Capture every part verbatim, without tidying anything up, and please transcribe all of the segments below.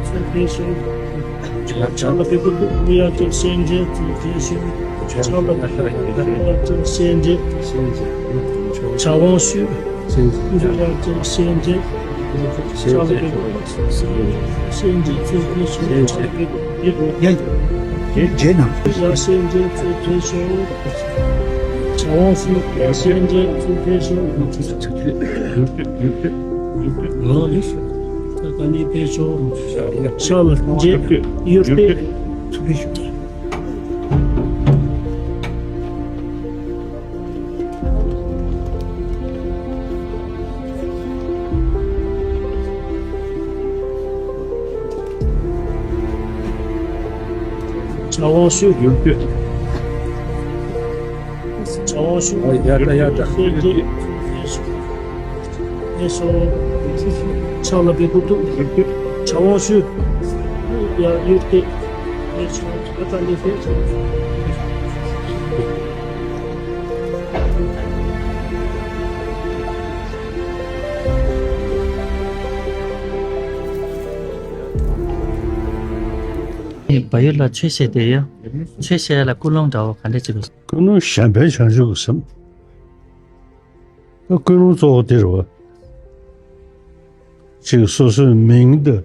གཙོ་ཕེབས་ཤོག་ཕྱག་ལ་ཕེབས་པ་དུ་ཀུ་ཡ་ཏུ་སེ་འབྲས་གཙོ་ཕེབས་ཤོག་ཕྱག་ལ་ཕེབས་པ་ཏུ་ཀུ་ཡ་ཏུ་སེ་འབྲས། ཕྱག་དབང་ཞུ། ཀུ་ཡ་ཏུ་སེ་འབྲས། ཕྱག་ལ་ཕེབས་པ་ཏུ་སེ་འབྲས་གཙོ་ཕེབས་ཤོག་ཕྱག་ལ་ཕེབས་པ་ཏུ་ཡ་སེ་འབྲས་གཙོ་ཕེབས་ཤོག་ཕྱག་དབང་ཞུ། ཡ་སེ་འབྲས་གཙོ་ཕེབས་ཤོག་ད་ག་ནས་ཕེབས་ཤོག་ཕྱག་ལ་འབྲས་ཡུར་ཏེ། ཕྱག་དབང་ཞུ། ཡུལ་སྐད། ཕྱག་དབང་ཞུ། ཨ་ཡ་ད་ཡ་ད། ཡེ་སོ། ཕྱག་ལ་བེ་ཀུ་ཏུ། ཡུལ་སྐད། ཕྱག་དབང་ཞུ། ཡ་ཡུལ་སྐད། ཡེ་སོ། ཨ་ད་ལི་ཧེ། བལ་ཡུལ་ལ་ཆོས་བཤད་དེ་ཡ། ཆོས་བཤད་ཡ་ལ་ཀུན་སློང་འདྲ་བོ་ག་འདྲ་ཅིག་ཡོད། ཀུན་སློང་གཞན་ཕན་བྱང་ཆུབ་ཀྱི་སེམས། ད་ཀུན་སློང་གཙོ་བོ་དེ་རེད་བ། ཅིག་སོ་སོའི་མིང་དང་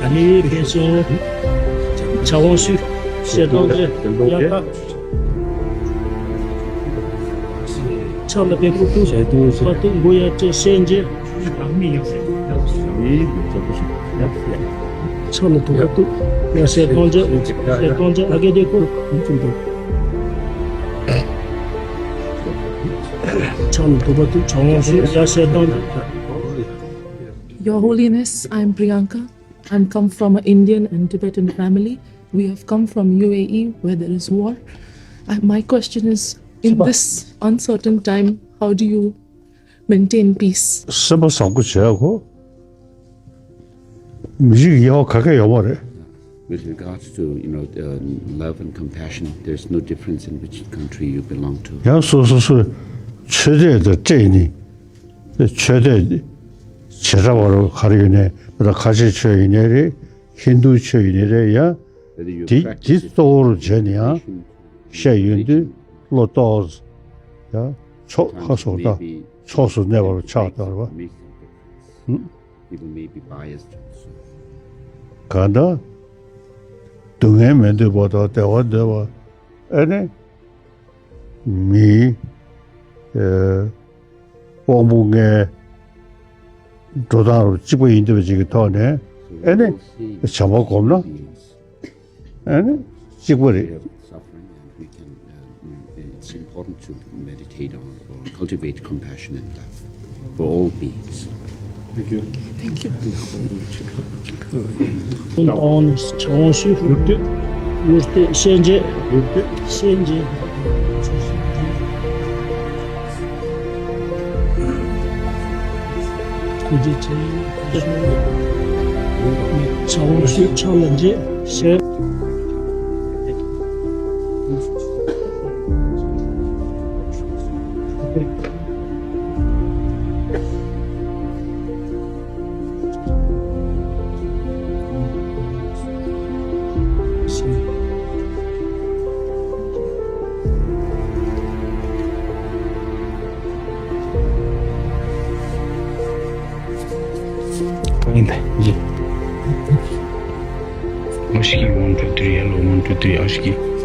ད་ནི་ཕན་ཚུན་ཕྱག་དབང་ཞུ། ཞལ་གདམས་མཛད། ཡ་ད། ཕྱག་ལ་པད་ཕུར་བཏུད། བ་དུ་མགོ་ཡར་དཀྲིས། སེན་འབྱེད། ཕྱག་ལ་དུ་བ་བཏུད། ཡར་ཞལ་གདམས་མཛད། ཞལ་གདམས་མཛད། ཨ་གེ་དེ་ཀོ། ཕྱག་ལ་དུ་བ་བཏུད། ཕྱག་དབང་ཞུ། ཡར་ཞལ་གདམས་མཛད། Your Holiness, I am Priyanka. I'm come from an Indian and Tibetan family. We have come from U A E where there is war. I, my question is, in this uncertain time, how do you maintain peace? སེམས་པ་བཟང་པོ་བྱས་གོ། མི་རིགས་དབྱེ་བ་ག་གེ་ཡོད་མ་རེད། With regards to, you know, uh, love and compassion, there's no difference in which country you belong to. ཡང་སོ་སོ་སོའི་ཆོས་དད་དང་སྤྲད་ནས། ཆོས་དད་བྱེ་བྲག་པ་རུ་ག་རེ་ཡོད་ནའི་ད་ཁ་ཆེ་ཆོས་ཡིན་ནའི་རེད། ཧིན་རྡུ་ཆོས་ཡིན་ནའི་རེད། ཡང་དེ་དེ་གཙོ་བོར་བྱས་ནས་ཡང་བཤད་ཡོང་དུས་བློ་ཏོག་ཙམ་ཡང་ཕྱོགས་ཁ་སོགས་དང་ཕྱོགས་སུ་གནས་པར་ཆགས་འདུག་པ། People may be biased also. གང་ལྟར་སྡུག་བསྔལ་མི་འདོད་པ་དང་བདེ་བ་འདོད་པ། ཨ་ནི་མིའི་ཨེ་དབང་པོ་ལྔའི་འགྲོ་སྟངས་རུ་གཅིག་པ་ཡིན་འདོད་པ་ཅིག་གི་ཐོག་ནས། ཨ་ནི་བྱམས་པ་སྒོམ་ན། ཨ་ནི་གཅིག་པ་རེད། Suffering, and we can, uh, it's important to meditate on or cultivate compassion and love for all beings. Thank you. Thank you. ཕྱག་དབང་ཞུ། ཡུར་དུ། ཡུར་དུ། སེན་འབྱེད། ཡུར་དུ། སེན་འབྱེད། ཐུགས་རྗེ་ཆེ། ཕྱག་དབང་ཞུ། ཕྱག་ལ་འབྱེད། ཞལ། ཨོ་ཤི་ཀི། One two three. Hello, one two three. ཨོ་ཤི་ཀི།